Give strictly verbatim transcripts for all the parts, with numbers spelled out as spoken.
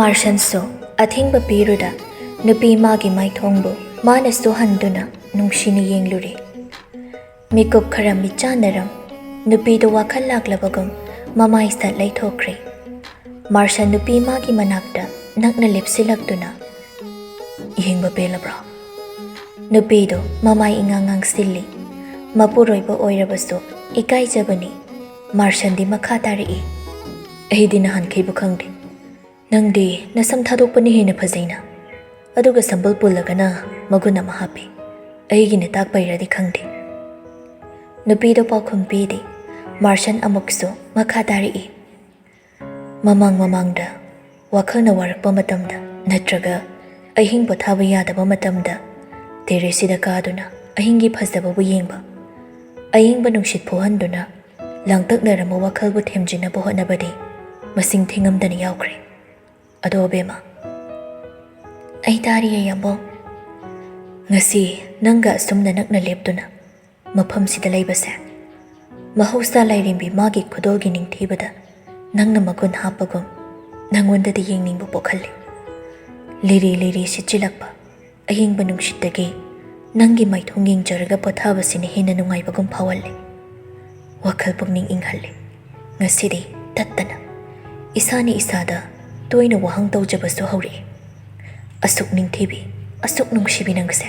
ꯃꯥꯔꯁꯟꯁꯨ ꯑꯊꯤꯡꯕ ꯄꯤꯔꯨꯗ ꯅꯨꯄꯤ ꯃꯥꯒꯤ ꯃꯥꯏꯊꯣꯡꯕꯨ ꯃꯥꯅꯁꯨ ꯍꯟꯗꯨꯅ ꯅꯨꯡꯁꯤꯅ ꯌꯦꯡꯂꯨꯔꯦ꯫ ꯃꯤꯀꯨꯞ ꯈꯔ ꯃꯤꯠꯆꯥꯟꯅꯔꯝ ꯅꯨꯄꯤꯗꯨ ꯋꯥꯈꯜ ꯂꯥꯛꯂꯕꯒꯨꯝ ꯃꯃꯥꯏ ꯁꯠ ꯂꯩꯊꯣꯛꯈ꯭ꯔꯦ꯫ ꯃꯥꯔꯁꯟ ꯅꯨꯄꯤ ꯃꯥꯒꯤ ꯃꯅꯥꯛꯇ ꯅꯛꯅ ꯂꯦꯞꯁꯤꯜꯂꯛꯇꯨꯅ, "ꯌꯦꯡꯕ ꯄꯦꯜꯂꯕ꯭ꯔꯣ?" ꯅꯨꯄꯤꯗꯨ ꯃꯃꯥꯏ ꯏꯉꯥꯡ ꯉꯥꯡꯁꯤꯜꯂꯤ꯫ ꯃꯄꯨꯔꯣꯏꯕ ꯑꯣꯏꯔꯕꯁꯨ ꯏꯀꯥꯏꯖꯕꯅꯤ꯫ ꯃꯥꯔꯁꯟꯗꯤ ꯃꯈꯥ ꯇꯥꯔꯛꯏ, "ꯑꯩꯗꯤ ꯅꯍꯥꯟꯈꯩꯕꯨ ꯈꯪꯗꯦ꯫ ꯅꯪꯗꯤ ꯅꯁꯝ ꯊꯥꯗꯣꯛꯄꯅ ꯍꯦꯟꯅ ꯐꯖꯩꯅ꯫ ꯑꯗꯨꯒ ꯁꯝꯕꯜ ꯄꯨꯜꯂꯒꯅ ꯃꯒꯨꯟ ꯑꯃ ꯍꯥꯞꯄꯤ꯫ ꯑꯩꯒꯤꯅ ꯇꯥꯛꯄꯩꯔꯗꯤ ꯈꯪꯗꯦ꯫" ꯅꯨꯄꯤꯗꯣ ꯄꯥꯎꯈꯨꯝ ꯄꯤꯗꯦ꯫ ꯃꯥꯔꯁꯟ ꯑꯃꯨꯛꯁꯨ ꯃꯈꯥ ꯇꯥꯔꯛꯏ, "ꯃꯃꯥꯡ ꯃꯃꯥꯡꯗ ꯋꯥꯈꯜꯅ ꯋꯥꯔꯛꯄ ꯃꯇꯝꯗ ꯅꯠꯇ꯭ꯔꯒ ꯑꯍꯤꯡ ꯄꯣꯊꯥꯕ ꯌꯥꯗꯕ ꯃꯇꯝꯗ ꯇꯦꯔꯦꯁꯁꯤꯗ ꯀꯥꯗꯨꯅ ꯑꯍꯤꯡꯒꯤ ꯐꯖꯕꯕꯨ ꯌꯦꯡꯕ, ꯑꯌꯤꯡꯕ ꯅꯨꯡꯁꯤꯠ ꯐꯨꯍꯟꯗꯨꯅ ꯂꯥꯡꯇꯛꯅꯔꯝꯕ ꯋꯥꯈꯜꯕꯨ ꯊꯦꯝꯖꯤꯟꯅꯕ ꯍꯣꯠꯅꯕꯗꯤ ꯃꯁꯤꯡ ꯊꯤꯉꯝꯗꯅ ꯌꯥꯎꯈ꯭ꯔꯦ꯫ ꯑꯗꯣ ꯑꯕꯦꯝꯃ, ꯑꯩ ꯇꯥꯔꯤꯌꯦ ꯌꯥꯝꯕꯣ꯫ ꯉꯁꯤ ꯅꯪꯒ ꯑꯁꯨꯝꯅ ꯅꯛꯅ ꯂꯦꯞꯇꯨꯅ ꯃꯐꯝꯁꯤꯗ ꯂꯩꯕꯁꯦ, ꯃꯍꯧꯁꯥ ꯂꯥꯏꯔꯦꯝꯕꯤ ꯃꯥꯒꯤ ꯈꯨꯗꯣꯜꯒꯤ ꯅꯤꯡꯊꯤꯕꯗ ꯅꯪꯅ ꯃꯒꯨꯟ ꯍꯥꯞꯄꯒꯨꯝ ꯅꯪꯉꯣꯟꯗꯗꯤ ꯌꯦꯡꯅꯤꯡꯕ ꯄꯣꯛꯍꯜꯂꯤ꯫ ꯂꯤꯔꯤ ꯂꯤꯔꯤ ꯁꯤꯠꯆꯤꯜꯂꯛꯄ ꯑꯌꯤꯡꯕ ꯅꯨꯡꯁꯤꯠꯇꯒꯤ ꯅꯪꯒꯤ ꯃꯥꯏꯊꯣꯡ ꯌꯦꯡꯖꯔꯒ ꯄꯣꯊꯥꯕꯁꯤꯅ ꯍꯦꯟꯅ ꯅꯨꯡꯉꯥꯏꯕꯒꯨꯝ ꯐꯥꯎꯍꯜꯂꯤ꯫ ꯋꯥꯈꯜ ꯄꯨꯛꯅꯤꯡ ꯏꯪꯍꯜꯂꯤ꯫ ꯉꯁꯤꯗꯤ ꯇꯠꯇꯅ ꯏꯁꯥꯅ ꯏꯁꯥꯗ ꯇꯣꯏꯅ ꯋꯥꯍꯪ ꯇꯧꯖꯕꯁꯨ ꯍꯧꯔꯛꯏ꯫ ꯑꯁꯨꯛ ꯅꯤꯡꯊꯤꯕꯤ, ꯑꯁꯨꯛ ꯅꯨꯡꯁꯤꯕꯤ ꯅꯪꯁꯦ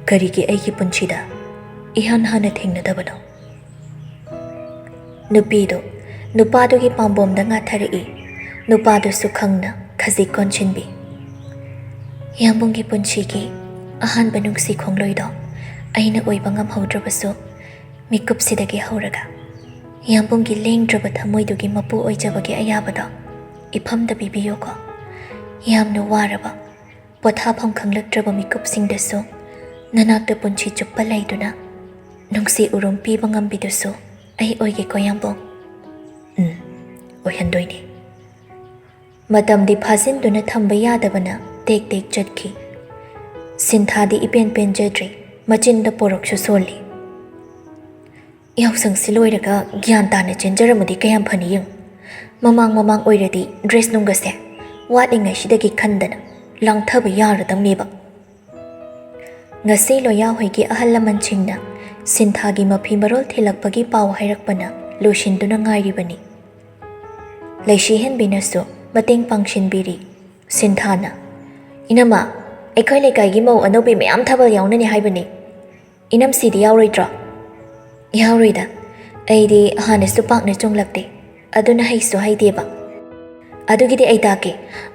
ꯀꯔꯤꯒꯤ ꯑꯩꯒꯤ ꯄꯨꯟꯁꯤꯗ ꯏꯍꯥꯟ ꯍꯥꯟꯅ ꯊꯦꯡꯅꯗꯕꯅꯣ?" ꯅꯨꯄꯤꯗꯨ ꯅꯨꯄꯥꯗꯨꯒꯤ ꯄꯥꯝꯕꯣꯝꯗ ꯉꯥꯊꯔꯛꯏ꯫ ꯅꯨꯄꯥꯗꯨꯁꯨ ꯈꯪꯅ ꯈꯖꯤꯛ ꯀꯣꯟꯁꯤꯟꯕꯤ꯫ "ꯌꯥꯝꯕꯨꯡꯒꯤ ꯄꯨꯟꯁꯤꯒꯤ ꯑꯍꯥꯟꯕ ꯅꯨꯡꯁꯤ ꯈꯣꯡꯂꯣꯏꯗꯣ ꯑꯩꯅ ꯑꯣꯏꯕ ꯉꯝꯍꯧꯗ꯭ꯔꯕꯁꯨ, ꯃꯤꯀꯨꯞꯁꯤꯗꯒꯤ ꯍꯧꯔꯒ ꯌꯥꯝꯕꯨꯡꯒꯤ ꯂꯦꯡꯗ꯭ꯔꯕ ꯊꯃꯣꯏꯗꯨꯒꯤ ꯃꯄꯨ ꯑꯣꯏꯖꯕꯒꯤ ꯑꯌꯥꯕꯗꯣ ꯏꯐꯝꯗ ꯄꯤꯕꯤꯌꯨꯀꯣ꯫ ꯌꯥꯝꯅ ꯋꯥꯔꯕ, ꯄꯣꯊꯥꯐꯝ ꯈꯪꯂꯛꯇ꯭ꯔꯕ ꯃꯤꯀꯨꯞꯁꯤꯡꯗꯁꯨ ꯅꯅꯥꯛꯇ ꯄꯨꯟꯁꯤ ꯆꯨꯞꯄ ꯂꯩꯗꯨꯅ ꯅꯨꯡꯁꯤ ꯎꯔꯨꯝ ꯄꯤꯕ ꯉꯝꯕꯤꯗꯨꯁꯨ ꯑꯩ ꯑꯣꯏꯒꯦꯀꯣ ꯌꯥꯝꯕꯨꯡ꯫" "ꯎꯝ, ꯑꯣꯏꯍꯟꯗꯣꯏꯅꯤ꯫" ꯃꯇꯝꯗꯤ ꯐꯥꯖꯤꯟꯗꯨꯅ ꯊꯝꯕ ꯌꯥꯗꯕꯅ ꯇꯦꯛ ꯇꯦꯛ ꯆꯠꯈꯤ꯫ ꯁꯤꯟꯊꯥꯗꯤ ꯏꯄꯦꯟ ꯄꯦꯟꯖꯗ꯭ꯔꯤ, ꯃꯆꯤꯟꯗ ꯄꯣꯔꯛꯁꯨ ꯁꯣꯜꯂꯤ꯫ "ꯌꯥꯎꯁꯪꯁꯤ ꯂꯣꯏꯔꯒ ꯒ꯭ꯌꯥꯟ ꯇꯥꯅ ꯆꯦꯟꯖꯔꯝꯃꯗꯤ ꯀꯌꯥꯝ ꯐꯅꯤ ꯌꯦꯡꯉꯨ꯫ ꯃꯃꯥꯡ ꯃꯃꯥꯡ ꯑꯣꯏꯔꯗꯤ ꯗ꯭ꯔꯦꯁ ꯅꯨꯡꯒꯁꯦ ꯋꯥꯠꯂꯤꯉꯩꯁꯤꯗꯒꯤ ꯈꯟꯗꯅ ꯂꯥꯡꯊꯕ ꯌꯥꯔꯗꯧꯅꯦꯕ꯫ ꯉꯁꯤ ꯂꯣꯌꯥ ꯍꯣꯏꯒꯤ ꯑꯍꯜ ꯂꯃꯟꯁꯤꯡꯅ ꯁꯤꯟꯊꯥꯒꯤ ꯃꯐꯤ ꯃꯔꯣꯜ ꯊꯤꯜꯂꯛꯄꯒꯤ ꯄꯥꯎ ꯍꯥꯏꯔꯛꯄꯅ ꯂꯣꯏꯁꯤꯟꯗꯨꯅ ꯉꯥꯏꯔꯤꯕꯅꯤ꯫ ꯂꯩꯁꯤꯍꯦꯟꯕꯤꯅꯁꯨ ꯃꯇꯦꯡ ꯄꯥꯡꯁꯤꯟꯕꯤꯔꯤ꯫ ꯁꯤꯟꯊꯥꯅ, "ꯏꯅꯝꯃ, ꯑꯩꯈꯣꯏ ꯂꯩꯀꯥꯏꯒꯤ ꯃꯧ ꯑꯅꯧꯕꯤ ꯃꯌꯥꯝ ꯊꯥꯕꯜ ꯌꯥꯎꯅꯅꯤ ꯍꯥꯏꯕꯅꯤ꯫ ꯏꯅꯝꯁꯤꯗꯤ ꯌꯥꯎꯔꯣꯏꯗ꯭ꯔꯣ?" "ꯌꯥꯎꯔꯣꯏꯗ꯫ ꯑꯩꯗꯤ ꯍꯥꯟꯅꯁꯨ ꯄꯥꯛꯅ ꯆꯣꯡꯂꯛꯇꯦ, ꯑꯗꯨꯅ ꯍꯩꯁꯨ ꯍꯩꯇꯦꯕ꯫ ꯑꯗꯨꯒꯤꯗꯤ ꯑꯩ ꯇꯥꯛꯀꯦ꯫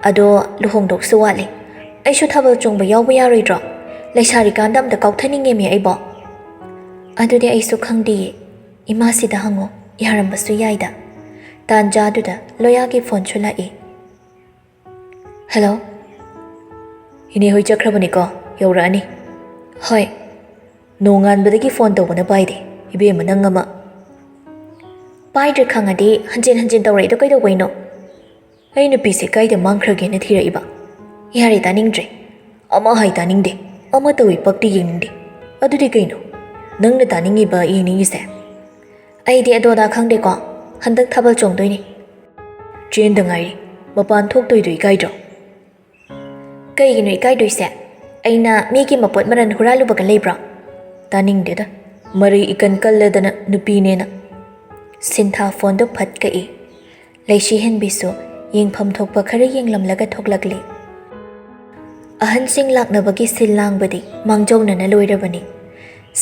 ꯑꯗꯣ ꯂꯨꯍꯣꯡꯗꯧꯁꯨ ꯋꯥꯠꯂꯤ꯫ ꯑꯩꯁꯨ ꯊꯥꯕꯜ ꯆꯣꯡꯕ ꯌꯥꯎꯕ ꯌꯥꯔꯣꯏꯗ꯭ꯔꯣ? ꯂꯩꯁꯥꯔꯤꯀꯥꯟꯗ ꯑꯝꯇ ꯀꯥꯎꯊꯅꯤꯡꯉꯦꯃꯤ ꯑꯩꯕꯣ꯫" "ꯑꯗꯨꯗꯤ ꯑꯩꯁꯨ ꯈꯪꯗꯤꯌꯦ꯫ ꯏꯃꯥꯁꯤꯗ ꯍꯪꯉꯣ, ꯌꯥꯔꯝꯕꯁꯨ ꯌꯥꯏꯗ꯫" ꯇꯥꯟꯖꯥꯗꯨꯗ ꯂꯣꯌꯥꯒꯤ ꯐꯣꯟꯁꯨ ꯂꯥꯛꯏ꯫ "ꯍꯜꯂꯣ꯫" "ꯏꯅꯦ ꯍꯣꯏ ꯆꯠꯈ꯭ꯔꯕꯅꯤꯀꯣ, ꯌꯧꯔꯛꯑꯅꯤ꯫" "ꯍꯣꯏ꯫" "ꯅꯣꯡꯉꯥꯟꯕꯗꯒꯤ ꯐꯣꯟ ꯇꯧꯕꯅ ꯄꯥꯏꯗꯦ, ꯏꯕꯦꯝꯃ ꯅꯪ ꯑꯃ꯫" "ꯄꯥꯏꯗ꯭ꯔꯦ ꯈꯪꯉꯗꯤ ꯍꯟꯖꯤꯟ ꯍꯟꯖꯤꯟ ꯇꯧꯔꯛꯏꯗꯣ ꯀꯩꯗꯧꯕꯩꯅꯣ?" "ꯑꯩ ꯅꯨꯄꯤꯁꯦ ꯀꯥꯏꯗ ꯃꯥꯡꯈ꯭ꯔꯒꯦꯅ ꯊꯤꯔꯛꯏꯕ꯫" "ꯌꯥꯔꯦ, ꯇꯥꯅꯤꯡꯗ꯭ꯔꯦ꯫ ꯑꯃ ꯍꯥꯏ ꯇꯥꯅꯤꯡꯗꯦ, ꯑꯃ ꯇꯧꯏ ꯄꯛꯇꯤ ꯌꯦꯡꯅꯤꯡꯗꯦ꯫ ꯑꯗꯨꯗꯤ ꯀꯩꯅꯣ ꯅꯪꯅ ꯇꯥꯅꯤꯡꯉꯤꯕ, ꯌꯦꯡꯅꯤꯡꯉꯤꯁꯦ?" "ꯑꯩꯗꯤ ꯑꯗꯣ ꯑꯗꯥ ꯈꯪꯗꯦꯀꯣ, ꯍꯟꯗꯛ ꯊꯥꯕꯜ ꯆꯣꯡꯗꯣꯏꯅꯦ꯫" "ꯆꯦꯟꯗ ꯉꯥꯏꯔꯤ, ꯃꯄꯥꯟ ꯊꯣꯛꯇꯣꯏꯗꯣ ꯏꯀꯥꯏꯗ꯭ꯔꯣ?" "ꯀꯩꯒꯤꯅꯣ ꯏꯀꯥꯏꯗꯣꯏꯁꯦ? ꯑꯩꯅ ꯃꯤꯒꯤ ꯃꯄꯣꯠ ꯃꯔꯟ ꯍꯨꯔꯥꯜꯂꯨꯕꯒ ꯂꯩꯕ꯭ꯔꯣ?" "ꯇꯥꯅꯤꯡꯗꯦꯗ, ꯃꯔꯩ ꯏꯀꯟ ꯀꯜꯂꯗꯅ ꯅꯨꯄꯤꯅꯦꯅ꯫" ꯁꯤꯟꯊꯥ ꯐꯣꯟꯗꯣ ꯐꯠ ꯀꯛꯏ꯫ ꯂꯩꯁꯤꯍꯦꯟꯕꯤꯁꯨ ꯌꯦꯡꯐꯝ ꯊꯣꯛꯄ ꯈꯔ ꯌꯦꯡꯂꯝꯂꯒ ꯊꯣꯛꯂꯛꯂꯤ꯫ ꯑꯍꯟꯁꯤꯡ ꯂꯥꯛꯅꯕꯒꯤ ꯁꯤꯜ ꯂꯥꯡꯕꯗꯤ ꯃꯥꯡꯖꯧꯅꯅ ꯂꯣꯏꯔꯕꯅꯤ꯫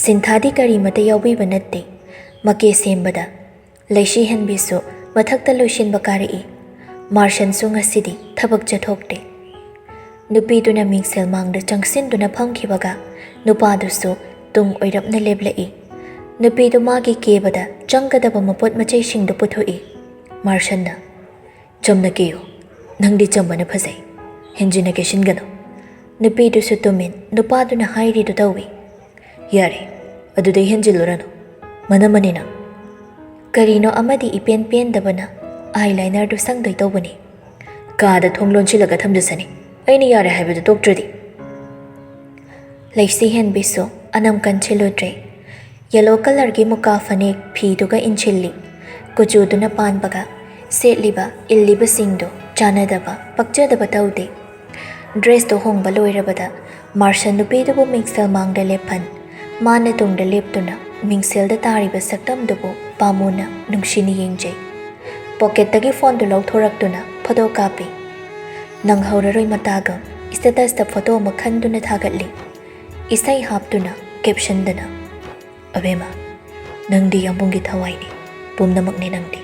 ꯁꯤꯟꯊꯥꯗꯤ ꯀꯔꯤꯃꯇ ꯌꯥꯎꯕꯤꯕ ꯅꯠꯇꯦ꯫ ꯃꯀꯦ ꯁꯦꯝꯕꯗ ꯂꯩꯁꯤꯍꯦꯟꯕꯤꯁꯨ ꯃꯊꯛꯇ ꯂꯣꯏꯁꯤꯟꯕ ꯀꯥꯔꯛꯏ꯫ ꯃꯥꯔꯁꯟꯁꯨ ꯉꯁꯤꯗꯤ ꯊꯕꯛ ꯆꯠꯊꯣꯛꯇꯦ꯫ ꯅꯨꯄꯤꯗꯨꯅ ꯃꯤꯡꯁꯦꯜ ꯃꯥꯡꯗ ꯆꯪꯁꯤꯟꯗꯨꯅ ꯐꯝꯈꯤꯕꯒ ꯅꯨꯄꯥꯗꯨꯁꯨ ꯇꯨꯡ ꯑꯣꯏꯔꯞꯅ ꯂꯦꯞꯂꯛꯏ꯫ ꯅꯨꯄꯤꯗꯨ ꯃꯥꯒꯤ ꯀꯦꯕꯗ ꯆꯪꯒꯗꯕ ꯃꯄꯣꯠ ꯃꯆꯩꯁꯤꯡꯗꯨ ꯄꯨꯊꯣꯛꯏ꯫ ꯃꯥꯔꯁꯟꯅ, "ꯆꯝꯅ ꯀꯦꯌꯨ, ꯅꯪꯗꯤ ꯆꯝꯕꯅ ꯐꯖꯩ, ꯍꯦꯟꯖꯤꯟꯅ ꯀꯦꯁꯤꯟꯒꯅꯨ꯫" ꯅꯨꯄꯤꯗꯨꯁꯨ ꯇꯨꯃꯤꯟ ꯅꯨꯄꯥꯗꯨꯅ ꯍꯥꯏꯔꯤꯗꯨ ꯇꯧꯏ꯫ "ꯌꯥꯔꯦ, ꯑꯗꯨꯗꯩ ꯍꯦꯟꯖꯤꯜꯂꯨꯔꯅꯨ, ꯃꯅꯝ ꯑꯅꯤꯅ꯫" ꯀꯔꯤꯅꯣ ꯑꯃꯗꯤ ꯏꯄꯦꯟ ꯄꯦꯟꯗꯕꯅ ꯑꯥꯏ ꯂꯥꯏꯅꯔꯗꯨ ꯁꯪꯗꯣꯏ ꯇꯧꯕꯅꯤ꯫ "ꯀꯥꯗ ꯊꯣꯡ ꯂꯣꯟꯁꯤꯜꯂꯒ ꯊꯝꯖꯁꯅꯤ, ꯑꯩꯅ ꯌꯥꯔꯦ ꯍꯥꯏꯕꯗꯨ ꯇꯣꯛꯇ꯭ꯔꯗꯤ꯫" ꯂꯩꯁꯤꯍꯦꯟꯕꯤꯁꯨ ꯑꯅꯝ ꯀꯟꯁꯤꯜꯂꯨꯗ꯭ꯔꯦ꯫ ꯌꯦꯂꯣ ꯀꯂꯔꯒꯤ ꯃꯨꯀꯥ ꯐꯅꯦꯛ ꯐꯤꯗꯨꯒ ꯏꯟꯁꯤꯜꯂꯤ꯫ ꯀꯨꯆꯨꯗꯨꯅ ꯄꯥꯟꯕꯒ ꯁꯦꯠꯂꯤꯕ ꯏꯜꯂꯤꯕꯁꯤꯡꯗꯨ ꯆꯥꯟꯅꯗꯕ, ꯄꯛꯆꯗꯕ ꯇꯧꯗꯦ꯫ ꯗ꯭ꯔꯦꯁꯇꯣ ꯍꯣꯡꯕ ꯂꯣꯏꯔꯕꯗ ꯃꯥꯔꯁꯟ ꯅꯨꯄꯤꯗꯨꯕꯨ ꯃꯤꯡꯁꯦꯜ ꯃꯥꯡꯗ ꯂꯦꯞꯍꯟ, ꯃꯥꯅ ꯇꯨꯡꯗ ꯂꯦꯞꯇꯨꯅ ꯃꯤꯡꯁꯦꯜꯗ ꯇꯥꯔꯤꯕ ꯁꯛꯇꯝꯗꯨꯕꯨ ꯄꯥꯝꯃꯨꯅ ꯅꯨꯡꯁꯤꯅ ꯌꯦꯡꯖꯩ꯫ ꯄꯣꯀꯦꯠꯇꯒꯤ ꯐꯣꯟꯗꯨ ꯂꯧꯊꯣꯔꯛꯇꯨꯅ ꯐꯣꯇꯣ ꯀꯥꯞꯄꯤ꯫ ꯅꯪꯍꯧꯔꯔꯣꯏ ꯃꯇꯥꯒꯨꯝ ꯁ꯭ꯇꯦꯇꯁꯇ ꯐꯣꯇꯣ ꯑꯃ ꯈꯟꯗꯨꯅ ꯊꯥꯒꯠꯂꯤ꯫ ꯏꯁꯩ ꯍꯥꯞꯇꯨꯅ ꯀꯦꯞꯁꯟꯗꯅ, "ꯑꯕꯦꯝꯃ, ꯅꯪꯗꯤ ꯌꯥꯝꯕꯨꯡꯒꯤ ꯊꯋꯥꯏꯅꯤ, ꯄꯨꯝꯅꯃꯛꯅꯤ ꯅꯪꯗꯤ꯫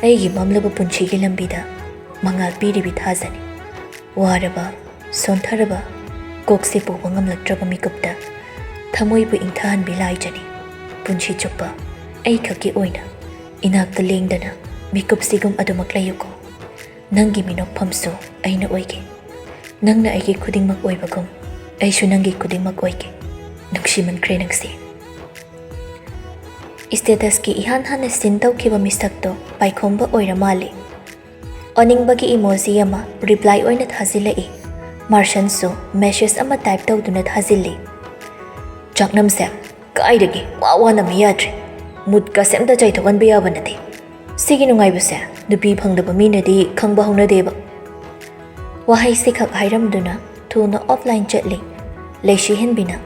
ꯑꯩꯒꯤ ꯃꯝꯂꯕ ꯄꯨꯟꯁꯤꯒꯤ ꯂꯝꯕꯤꯗ ꯃꯉꯥꯜ ꯄꯤꯔꯤꯕꯤ ꯊꯥꯖꯅꯤ꯫ ꯋꯥꯔꯕ, ꯁꯣꯟꯊꯔꯕ, ꯀꯣꯛꯁꯦ ꯄꯨꯕ ꯉꯝꯂꯛꯇ꯭ꯔꯕ ꯃꯤꯀꯨꯞꯇ ꯊꯃꯣꯏꯕꯨ ꯏꯪꯊꯍꯟꯕꯤ ꯂꯥꯏꯖꯅꯤ꯫ ꯄꯨꯟꯁꯤ ꯆꯨꯞꯄ ꯑꯩꯈꯛꯀꯤ ꯑꯣꯏꯅ ꯏꯅꯥꯛꯇ ꯂꯦꯡꯗꯅ ꯃꯤꯀꯨꯞꯁꯤꯒꯨꯝ ꯑꯗꯨꯃꯛ ꯂꯩꯌꯨꯀꯣ꯫ ꯅꯪꯒꯤ ꯃꯤꯅꯣꯛꯐꯝꯁꯨ ꯑꯩꯅ ꯑꯣꯏꯒꯦ꯫ ꯅꯪꯅ ꯑꯩꯒꯤ ꯈꯨꯗꯤꯡꯃꯛ ꯑꯣꯏꯕꯒꯨꯝ ꯑꯩꯁꯨ ꯅꯪꯒꯤ ꯈꯨꯗꯤꯡꯃꯛ ꯑꯣꯏꯒꯦ꯫ ꯅꯨꯡꯁꯤꯃꯟꯈ꯭ꯔꯦ ꯅꯪꯁꯦ꯫" ꯁ꯭ꯇꯦꯇꯁꯀꯤ ꯏꯍꯥꯟ ꯍꯥꯟꯅ ꯁꯤꯟ ꯇꯧꯈꯤꯕ ꯃꯤꯁꯛꯇꯣ ꯄꯥꯏꯈꯣꯝꯕ ꯑꯣꯏꯔ ꯃꯥꯜꯂꯤ꯫ ꯑꯣꯅꯤꯡꯕꯒꯤ ꯏꯃꯣꯖꯤ ꯑꯃ ꯔꯤꯄ꯭ꯂꯥꯏ ꯑꯣꯏꯅ ꯊꯥꯖꯤꯜꯂꯛꯏ꯫ ꯃꯥꯔꯁꯟꯁꯨ ꯃꯦꯁꯦꯖ ꯑꯃ ꯇꯥꯏꯞ ꯇꯧꯗꯨꯅ ꯊꯥꯖꯤꯜꯂꯤ꯫ "ꯆꯥꯛꯅꯝꯁꯦ ꯀꯥꯏꯗꯒꯤ ꯋꯥ ꯋꯥꯅ ꯃꯤ ꯌꯥꯗ꯭ꯔꯦ꯫ ꯃꯨꯠꯀꯁꯦ ꯑꯝꯇ ꯆꯥꯏꯊꯣꯛꯍꯟꯕ ꯌꯥꯕ ꯅꯠꯇꯦ꯫ ꯁꯤꯒꯤ ꯅꯨꯡꯉꯥꯏꯕꯁꯦ ꯅꯨꯄꯤ ꯐꯪꯗꯕ ꯃꯤꯅꯗꯤ ꯈꯪꯕ ꯍꯧꯅꯗꯦꯕ꯫" ꯋꯥꯍꯩꯁꯤꯈꯛ ꯍꯥꯏꯔꯝꯗꯨꯅ ꯊꯨꯅ ꯑꯣꯐꯂꯥꯏꯟ ꯆꯠꯂꯤ꯫ ꯂꯩꯁꯤ ꯍꯦꯟꯕꯤꯅ,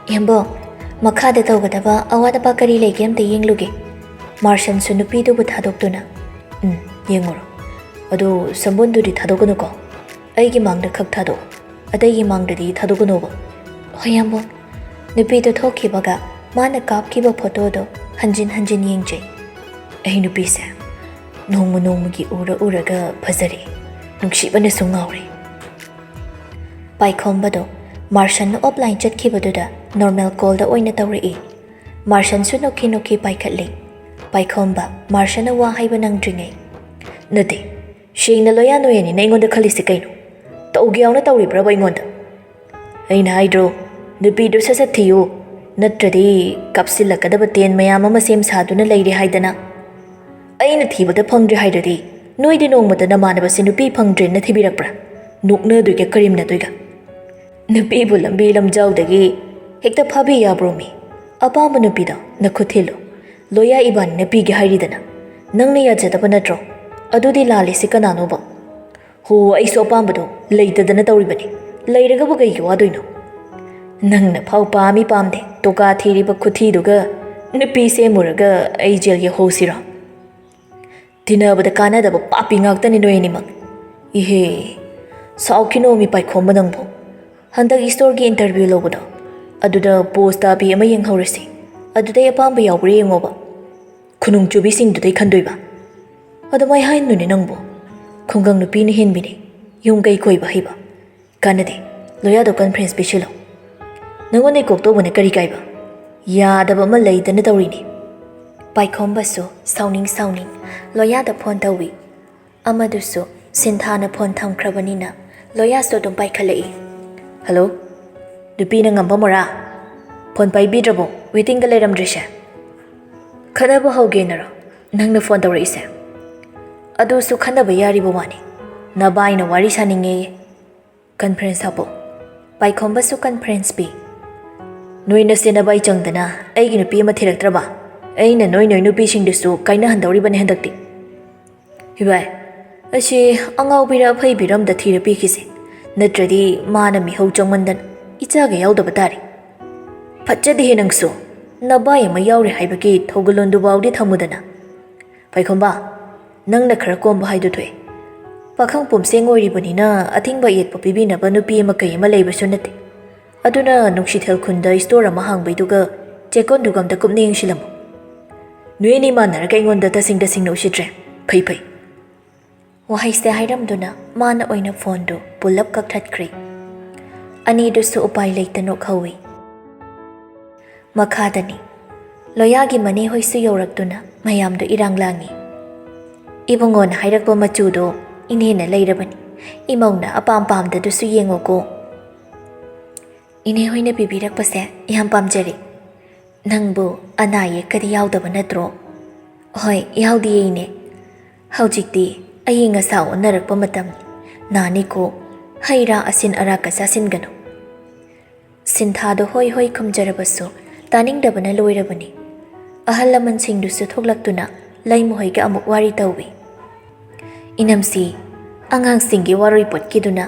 "ꯏꯌꯥꯝꯕꯣ, ꯃꯈꯥꯗ ꯇꯧꯒꯗꯕ ꯑꯋꯥꯠ ꯑꯄꯥ ꯀꯔꯤ ꯂꯩꯒꯦ ꯑꯝꯇ ꯌꯦꯡꯂꯨꯒꯦ꯫" ꯃꯥꯔꯁꯟꯁꯨ ꯅꯨꯄꯤꯗꯨꯕꯨ ꯊꯥꯗꯣꯛꯇꯨꯅ, "ꯎꯝ, ꯌꯦꯡꯉꯨꯔꯣ꯫ ꯑꯗꯨ ꯁꯝꯕꯨꯟꯗꯨꯗꯤ ꯊꯥꯗꯣꯛꯀꯅꯨꯀꯣ꯫ ꯑꯩꯒꯤ ꯃꯥꯡꯗ ꯈꯛ ꯊꯥꯗꯣꯛꯑꯣ꯫ ꯑꯇꯩꯒꯤ ꯃꯥꯡꯗꯗꯤ ꯊꯥꯗꯣꯛꯀꯅꯣꯕ꯫" "ꯍꯣꯏ, ꯏꯌꯥꯝꯕꯣ꯫" ꯅꯨꯄꯤꯗꯨ ꯊꯣꯛꯈꯤꯕꯒ ꯃꯥꯅ ꯀꯥꯞꯈꯤꯕ ꯐꯣꯇꯣꯗꯣ ꯍꯟꯖꯤꯟ ꯍꯟꯖꯤꯟ ꯌꯦꯡꯖꯩ꯫ "ꯑꯩ ꯅꯨꯄꯤꯁꯦ ꯅꯣꯡꯃ ꯅꯣꯡꯃꯒꯤ ꯎꯔ ꯎꯔꯒ ꯐꯖꯔꯦ꯫ ꯅꯨꯡꯁꯤꯕꯅꯁꯨ ꯉꯥꯎꯔꯦ꯫" ꯄꯥꯏꯈꯣꯝꯕꯗꯣ ꯃꯥꯔꯁꯟꯅ ꯑꯣꯐꯂꯥꯏꯟ ꯆꯠꯈꯤꯕꯗꯨꯗ ꯅꯣꯔꯃꯦꯜ ꯀꯣꯜꯗ ꯑꯣꯏꯅ ꯇꯧꯔꯛꯏ꯫ ꯃꯥꯔꯁꯟꯁꯨ ꯅꯣꯛꯈꯤ ꯅꯣꯛꯈꯤ ꯄꯥꯏꯈꯠꯂꯤ꯫ ꯄꯥꯏꯈꯣꯝꯕ ꯃꯥꯔꯁꯟꯅ ꯋꯥ ꯍꯥꯏꯕ ꯅꯪꯗ꯭ꯔꯤꯉꯩ, "ꯅꯠꯇꯦ, ꯁꯦꯡꯅ ꯂꯣꯌꯥ ꯅꯣꯌꯥꯅꯤꯅ ꯑꯩꯉꯣꯟꯗ ꯈꯜꯂꯤꯁꯤ ꯀꯩꯅꯣ? ꯇꯧꯒꯦ ꯌꯥꯎꯅ ꯇꯧꯔꯤꯕ꯭ꯔꯕ ꯑꯩꯉꯣꯟꯗ? ꯑꯩꯅ ꯍꯥꯏꯗ꯭ꯔꯣ, ꯅꯨꯄꯤꯗꯨ ꯁꯠ ꯁꯠ ꯊꯤꯌꯨ, ꯅꯠꯇ꯭ꯔꯗꯤ ꯀꯥꯞꯁꯤꯜꯂꯛꯀꯗꯕ ꯇꯦꯟ ꯃꯌꯥꯝ ꯑꯃ ꯁꯦꯝ ꯁꯥꯗꯨꯅ ꯂꯩꯔꯦ ꯍꯥꯏꯗꯅ꯫ ꯑꯩꯅ ꯊꯤꯕꯗ ꯐꯪꯗ꯭ꯔꯦ ꯍꯥꯏꯔꯗꯤ ꯅꯣꯏꯗꯤ ꯅꯣꯡꯃꯇ ꯅꯃꯥꯟꯅꯕꯁꯦ ꯅꯨꯄꯤ ꯐꯪꯗ꯭ꯔꯦꯅ ꯊꯤꯕꯤꯔꯛꯄ꯭ꯔꯥ? ꯅꯣꯛꯅꯗꯣꯏꯒ ꯀꯔꯤꯝꯅꯗꯣꯏꯒ꯫ ꯅꯨꯄꯤꯕꯨ ꯂꯝꯕꯤ ꯂꯝꯖꯥꯎꯗꯒꯤ ꯍꯦꯛꯇ ꯐꯥꯕꯤ ꯌꯥꯕ꯭ꯔꯣ ꯃꯤ? ꯑꯄꯥꯝꯕ ꯅꯨꯄꯤꯗꯣ ꯅꯈꯨꯠ ꯊꯤꯜꯂꯨ꯫ ꯂꯣꯌꯥ ꯏꯕꯥꯅꯤꯅ ꯄꯤꯒꯦ ꯍꯥꯏꯔꯤꯗꯅ꯫ ꯅꯪꯅ ꯌꯥꯖꯗꯕ ꯅꯠꯇ꯭ꯔꯣ? ꯑꯗꯨꯗꯤ ꯂꯥꯜꯂꯤꯁꯤ ꯀꯅꯥꯅꯣꯕ? ꯍꯣ, ꯑꯩꯁꯨ ꯑꯄꯥꯝꯕꯗꯣ ꯂꯩꯇꯗꯅ ꯇꯧꯔꯤꯕꯅꯤ꯫ ꯂꯩꯔꯒꯕꯨ ꯀꯩꯒꯤ ꯋꯥꯗꯣꯏꯅꯣ? ꯅꯪꯅ ꯐꯥꯎ ꯄꯥꯝꯃꯤ ꯄꯥꯝꯗꯦ ꯇꯣꯀꯥ ꯊꯤꯔꯤꯕ ꯈꯨꯊꯤꯗꯨꯒ ꯅꯨꯄꯤ ꯁꯦꯝꯃꯨꯔꯒ ꯑꯩ ꯖꯦꯜ ꯌꯧꯍꯧꯁꯤꯔꯣ? ꯇꯤꯟꯅꯕꯗ ꯀꯥꯟꯅꯗꯕ ꯄꯥꯄꯤ ꯉꯥꯛꯇꯅꯤ ꯅꯣꯏ ꯑꯅꯤꯃꯛ꯫ ꯏꯍꯦ, ꯁꯥꯎꯈꯤꯅꯣ ꯃꯤ ꯄꯥꯏꯈꯣꯝꯕ ꯅꯪꯕꯨ꯫ ꯍꯟꯗꯛ ꯏꯁꯇꯣꯔꯒꯤ ꯏꯟꯇꯔꯚ꯭ꯌꯨ ꯂꯧꯕꯗꯣ, ꯑꯗꯨꯗ ꯄꯣꯁ ꯇꯥꯕꯤ ꯑꯃ ꯌꯦꯡꯍꯧꯔꯁꯤ꯫ ꯑꯗꯨꯗꯩ ꯑꯄꯥꯝꯕ ꯌꯥꯎꯕ꯭ꯔꯥ ꯌꯦꯡꯉꯣꯕ꯫ ꯈꯨꯅꯨꯡ ꯆꯨꯕꯤꯁꯤꯡꯗꯨꯗꯩ ꯈꯟꯗꯣꯏꯕ꯫ ꯑꯗꯨꯃꯥꯏ ꯍꯥꯏꯅꯨꯅꯦ ꯅꯪꯕꯨ꯫ ꯈꯨꯡꯒꯪ ꯅꯨꯄꯤꯅ ꯍꯦꯟꯕꯤꯅꯦ꯫ ꯌꯨꯝ ꯀꯩ ꯀꯣꯏꯕ ꯍꯩꯕ꯫ ꯀꯥꯟꯅꯗꯦ꯫ ꯂꯣꯌꯥꯗꯣ ꯀꯟꯐ꯭ꯔꯦꯟꯁ ꯄꯤꯁꯤꯜꯂꯣ꯫ ꯅꯪꯉꯣꯟꯗ ꯀꯣꯛ ꯇꯧꯕꯅ ꯀꯔꯤ ꯀꯥꯏꯕ? ꯌꯥꯗꯕ ꯑꯃ ꯂꯩꯗꯅ ꯇꯧꯔꯤꯅꯤ꯫ ꯄꯥꯏꯈꯣꯝꯕꯁꯨ ꯁꯥꯎꯅꯤꯡ ꯁꯥꯎꯅꯤꯡ ꯂꯣꯌꯥꯗ ꯐꯣꯟ ꯇꯧꯏ꯫ ꯑꯃꯗꯨꯁꯨ ꯁꯤꯟꯊꯥꯅ ꯐꯣꯟ ꯊꯝꯈ꯭ꯔꯕꯅꯤꯅ ꯂꯣꯌꯥꯁꯨ ꯑꯗꯨꯝ ꯄꯥꯏꯈꯠꯂꯛꯏ꯫ "ꯍꯜꯂꯣ? ꯅꯨꯄꯤꯅ ꯉꯝꯕ ꯃꯣꯔꯥ? ꯐꯣꯟ ꯄꯥꯏꯕꯤꯗ꯭ꯔꯕꯣ? ꯋꯦꯇꯤꯡꯗ ꯂꯩꯔꯝꯗ꯭ꯔꯤꯁꯦ?" "ꯈꯠꯅꯕ ꯍꯧꯒꯦꯅꯔꯣ ꯅꯪꯅ ꯐꯣꯟ ꯇꯧꯔꯛꯏꯁꯦ?" "ꯑꯗꯨꯁꯨ ꯈꯟꯅꯕ ꯌꯥꯔꯤꯕ ꯋꯥꯅꯤ꯫ ꯅꯕꯥꯏꯅ ꯋꯥꯔꯤ ꯁꯥꯅꯤꯡꯉꯦꯌꯦ꯫ ꯀꯟꯐ꯭ꯔꯦꯟꯁ ꯍꯥꯞꯄꯣ꯫" ꯄꯥꯏꯈꯣꯝꯕꯁꯨ ꯀꯟꯐ꯭ꯔꯦꯟꯁ ꯄꯤ꯫ "ꯅꯣꯏ ꯅꯁꯦ ꯅꯕꯥꯏ ꯆꯪꯗꯅ ꯑꯩꯒꯤ ꯅꯨꯄꯤ ꯑꯃ ꯊꯤꯔꯛꯇ꯭ꯔꯕ? ꯑꯩꯅ ꯅꯣꯏ ꯅꯣꯏ ꯅꯨꯄꯤꯁꯤꯡꯗꯨꯁꯨ ꯀꯥꯏꯅꯍꯟꯗꯧꯔꯤꯕꯅꯤ ꯍꯟꯗꯛꯇꯤ꯫" "ꯏꯕꯥꯏ, ꯑꯁꯤ ꯑꯉꯥꯎꯕꯤꯔ ꯑꯐꯩꯕꯤꯔ ꯑꯝꯗ ꯊꯤꯔ ꯄꯤꯈꯤꯁꯦ꯫ ꯅꯠꯇ꯭ꯔꯗꯤ ꯃꯥꯅ ꯃꯤꯍꯧ ꯆꯪꯃꯟꯗꯅ ꯏꯆꯥꯒ ꯌꯥꯎꯗꯕ ꯇꯥꯔꯦ꯫" "ꯐꯠꯖꯗꯦꯍꯦ ꯅꯪꯁꯨ꯫ ꯅꯕꯥꯏ ꯑꯃ ꯌꯥꯎꯔꯦ ꯍꯥꯏꯕꯒꯤ ꯊꯧꯒꯜꯂꯣꯟꯗꯨꯐꯥꯎꯗꯤ ꯊꯝꯃꯨꯗꯅ꯫" "ꯄꯥꯏꯈꯣꯝꯕ, ꯅꯪꯅ ꯈꯔ ꯀꯣꯝꯕ ꯍꯥꯏꯗꯨ ꯊꯣꯛꯑꯦ꯫ ꯄꯥꯈꯪ ꯄꯨꯝꯁꯦꯡ ꯑꯣꯏꯔꯤꯕꯅꯤꯅ ꯑꯊꯤꯡꯕ ꯑꯌꯦꯠꯄ ꯄꯤꯕꯤꯅꯕ ꯅꯨꯄꯤ ꯑꯃ ꯀꯩ ꯑꯃ ꯂꯩꯕꯁꯨ ꯅꯠꯇꯦ꯫ ꯑꯗꯨꯅ ꯅꯨꯡꯁꯤꯊꯦꯜ ꯈꯨꯟꯗ ꯏꯁꯇꯣꯔ ꯑꯃ ꯍꯥꯡꯕꯩꯗꯨꯒ ꯆꯦꯛꯀꯣꯟꯗꯨꯒ ꯑꯝꯇ ꯀꯨꯞꯅ ꯌꯦꯡꯁꯤꯜꯂꯝꯃꯨ꯫ ꯅꯣꯏ ꯑꯅꯤ ꯃꯥꯟꯅꯔꯒ ꯑꯩꯉꯣꯟꯗ ꯇꯁꯦꯡ ꯇꯁꯦꯡꯅ ꯎꯁꯤꯠꯇ꯭ꯔꯦ꯫ ꯐꯩ ꯐꯩ꯫" ꯋꯥꯍꯩꯁꯦ ꯍꯥꯏꯔꯝꯗꯨꯅ ꯃꯥꯅ ꯑꯣꯏꯅ ꯐꯣꯟꯗꯨ ꯄꯨꯂꯞ ꯀꯛꯊꯠꯈ꯭ꯔꯦ꯫ ꯑꯅꯤꯗꯨꯁꯨ ꯎꯄꯥꯏ ꯂꯩꯇ ꯅꯣꯛꯍꯧꯏ꯫ ꯃꯈꯥꯗꯅꯤ꯫ ꯂꯣꯌꯥꯒꯤ ꯃꯅꯦ ꯍꯣꯏꯁꯨ ꯌꯧꯔꯛꯇꯨꯅ ꯃꯌꯥꯝꯗꯨ ꯏꯔꯥꯡ ꯂꯥꯡꯉꯤ꯫ "ꯏꯕꯨꯡꯉꯣꯅ ꯍꯥꯏꯔꯛꯄ ꯃꯆꯨꯗꯣ ꯏꯅꯦꯅ ꯂꯩꯔꯕꯅꯤ꯫ ꯏꯃꯧꯅ ꯑꯄꯥꯝ ꯄꯥꯝꯗꯗꯨꯁꯨ ꯌꯦꯡꯉꯣꯀꯣ꯫" "ꯏꯅꯦ ꯍꯣꯏꯅ ꯄꯤꯕꯤꯔꯛꯄꯁꯦ ꯌꯥꯝ ꯄꯥꯝꯖꯔꯦ꯫ ꯅꯪꯕꯨ ꯑꯅꯥ ꯑꯌꯦꯛꯀꯗꯤ ꯌꯥꯎꯗꯕ ꯅꯠꯇ꯭ꯔꯣ?" "ꯍꯣꯏ, ꯌꯥꯎꯗꯤꯌꯦ ꯏꯅꯦ꯫ ꯍꯧꯖꯤꯛꯇꯤ ꯑꯏꯪ ꯑꯁꯥ ꯑꯣꯟꯅꯔꯛꯄ ꯃꯇꯝꯅꯤ꯫ ꯅꯥꯅꯤꯀꯣ, ꯍꯩ ꯔꯥ ꯑꯁꯤꯟ ꯑꯔꯥꯛꯀ ꯆꯥꯁꯤꯟꯒꯅꯨ꯫" ꯁꯤꯟꯊꯥꯗꯣ ꯍꯣꯏ ꯍꯣꯏ ꯈꯨꯝꯖꯔꯕꯁꯨ ꯇꯥꯅꯤꯡꯗꯕꯅ ꯂꯣꯏꯔꯕꯅꯤ꯫ ꯑꯍꯜ ꯂꯃꯟꯁꯤꯡꯗꯨꯁꯨ ꯊꯣꯛꯂꯛꯇꯨꯅ ꯂꯩꯃꯍꯣꯏꯒ ꯑꯃꯨꯛ ꯋꯥꯔꯤ ꯇꯧꯏ꯫ "ꯏꯅꯝꯁꯤ, ꯑꯉꯥꯡꯁꯤꯡꯒꯤ ꯋꯥꯔꯣꯏꯄꯣꯠꯀꯤꯗꯨꯅ